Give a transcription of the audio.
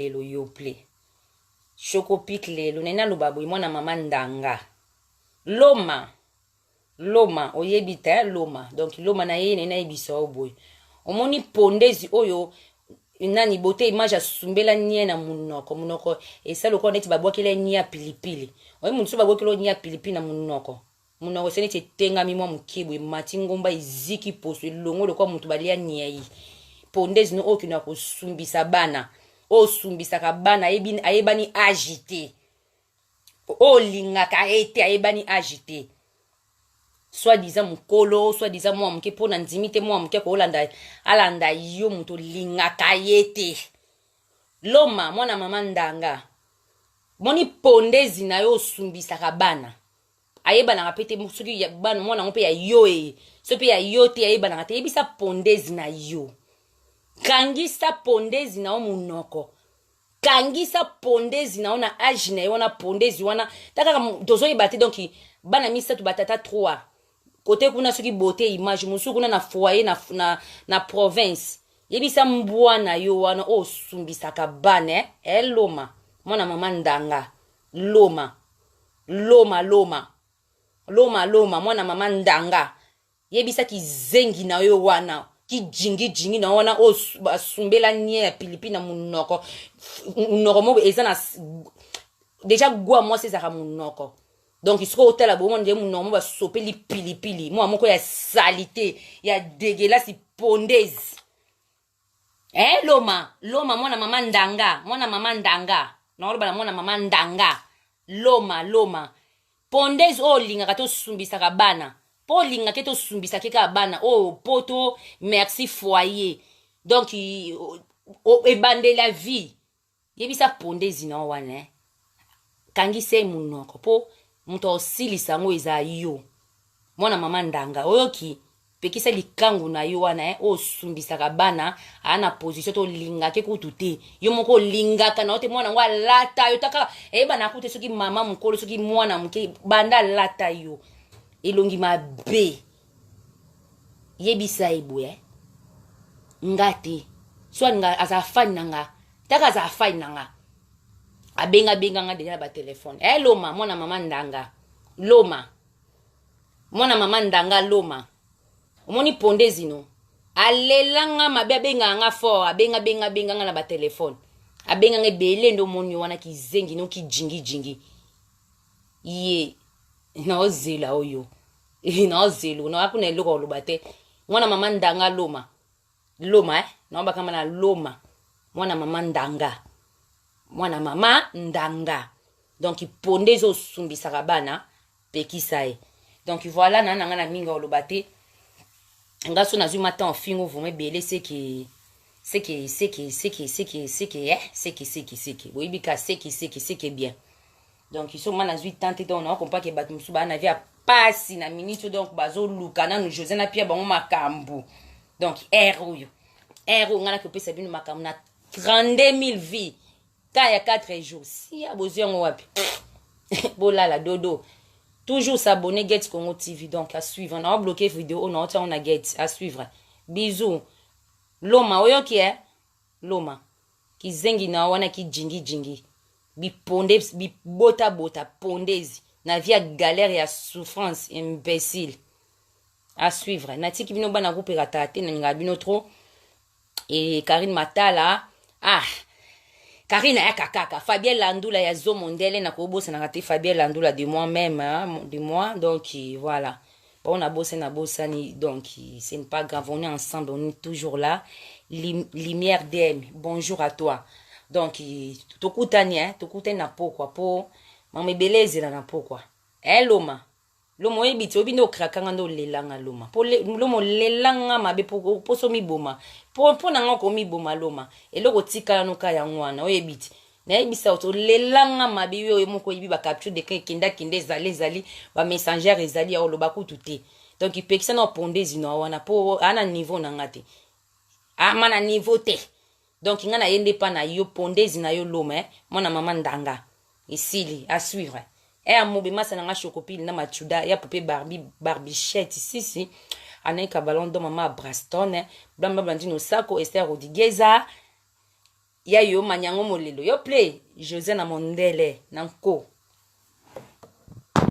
lelo yople Chocopic lelo naye naloba boye mwana mama ndanga loma loma oyebi te loma donc loma na ye naye nayebisa yo boye omoni pondezi oyo nani bote image asumbela nie na munoko munoko esali lokola neti babwakela ye nie ya pilipili oye moto so babwakela nie ya pilipili na munoko munoko esi neti etengami mwa moke boye emati ngomba eziki poso elongo lokola moto balia niei pondezi no oyo okendaka kosumbisa bana oyo osumbisaka bana ayebani age te oyo olingaka ye te ayebani age te soit disant mokolo soit disant mwa moke mpo na ndimi te mwa moke akolanda alanda yo moto olingaka ye te loma mwana mama ndanga moni pondezi na yo osumbisaka bana ayebanaka mpe te soki bana mwana yango mpe ya yo eye soki mpe ya yo te ayebanaka te yebisa pondezi na yo kangisa pondezi na yo monoko kangisa pondezi na yo na age na ye wana pondezi wana ta kaka tozoyeba te donc bana misato batata 3 kote kuna soki bote image mosusu kuna na foyer na province yebisa mbwa na yo wana oyo osumbisaka bana eh? eh loma mwana mama ndanga loma loma loma loma loma mwana mama ndanga yebisa kizengi na yo wana kijingijingi na wana oyo basumbela nie ya pilipi na monoko monoko moko eza na deja gwa mwasi ezalaka monoko donc sikoyo otala bongo nde monoko mo basopeli pilipili mwa moko ya salite ya degelasi pondezi eh loma loma mwana mama ndanga mwana mama ndanga naoloba na mwana mama ndanga loma loma pondezi oyo olingaka tosumbisaka bana mpo olingaka ete osumbisaki kaka bana oyo poto merci foyer donc ebandeli ya vie Yebisa pondezi na yo wana eh. Kangisa ye munoko po moto akosilisa yango eza yo. Mwana mama ndanga oyoki? Pekisa likangu na yo wana eh, oyo osumbisaka bana aa na position to olingake kutu te. Yo moko olingaka na yo te mwana yango alata yo taka eyebana kutu te soki mama mokolo soki mwana moke banda alata yo elongi mabe. Yebisa ye boye eh. Nga te soit nga azala fan na nga taka azala fan na nga abenga benga nga deja na ba telefone eh loma mwana mama ndanga loma mwana mama ndanga loma omoni ponde zino alela nga mabe abengaka nga fort abenga benga benga nga na ba telefone abenga nga ebele nde omoni wana kizengi no kijingijingi ye naozela oyo naozela oyo naza kuna eloko koloba te mwana mama ndanga loma loma eh? naobakama na loma mwana mama ndanga mwana mama ndanga donc ponde ezosumbisaka bana pekisa ye donc voilà na nanga na mingi oloba te nga so nazwi mata ofingo vraimen ebele seke seke seke seke seke seke eh seke seke seke boyebi ka seke seke seke bien donc so ma nazwi temps te donc naokompa ke bato mosusu baa na vie ya pasi na minute donc bazoluka nanu josé na pia bango makambo donc aire oyo aire oyo ngai nakopesa bino makambo na 32 000 vie ka ya 4 jours sia bozwi yango wapi bolala dodo toujours s'abonner get congo tv donc à suivre na bloquer vidéo oyo naotia yango na get à suivre bisous loma oyoki e loma kizengi na wana kijingijingi biponde bibotabota pondezi na vie ya galère ya souffrance imbécile à suivre natiki bino bana groupe ekataka te nalingaka bino trop e Karine Matala ah Karine ayaka kaka Fabien Landula ya zo mondele na kobosanaka te Fabien Landula de moi même hein, de moi donc voilà bon na bosani na bosani donc ce n'est pas grave on est ensemble on est toujours là Lumière DM bonjour à toi donc tokutani hein tokutani na pokwa po mama ebele ezela na pokwa eh loma Loma oyebi te oyebi nde okraka nga nde olela nga loma po loma olela nga mabe poso miboma po mpo na nga okomiboma loma eloko otikala noka yango wana oyebi te nayebisa yo olela nga mabe yo yo moko oyebi ba capture d'écran ekenda kenda ezali ezali ba messenger ezali ya oloba kutu te donc ipekisa na oponde zino wana po aa na niveau na nga te ama na niveau te donc nga na ye nde pa na yo pondezi na yo loma eh? mwana mama ndanga esili à suivre eh amobe masa na nga chocopile na machuda ya poupée barbie barbichette sisi anaika ballon d'or mama braston eh? blamba blandino sako esther rodigueza. Ya yo manyango molelo yo play José na mondele na nko.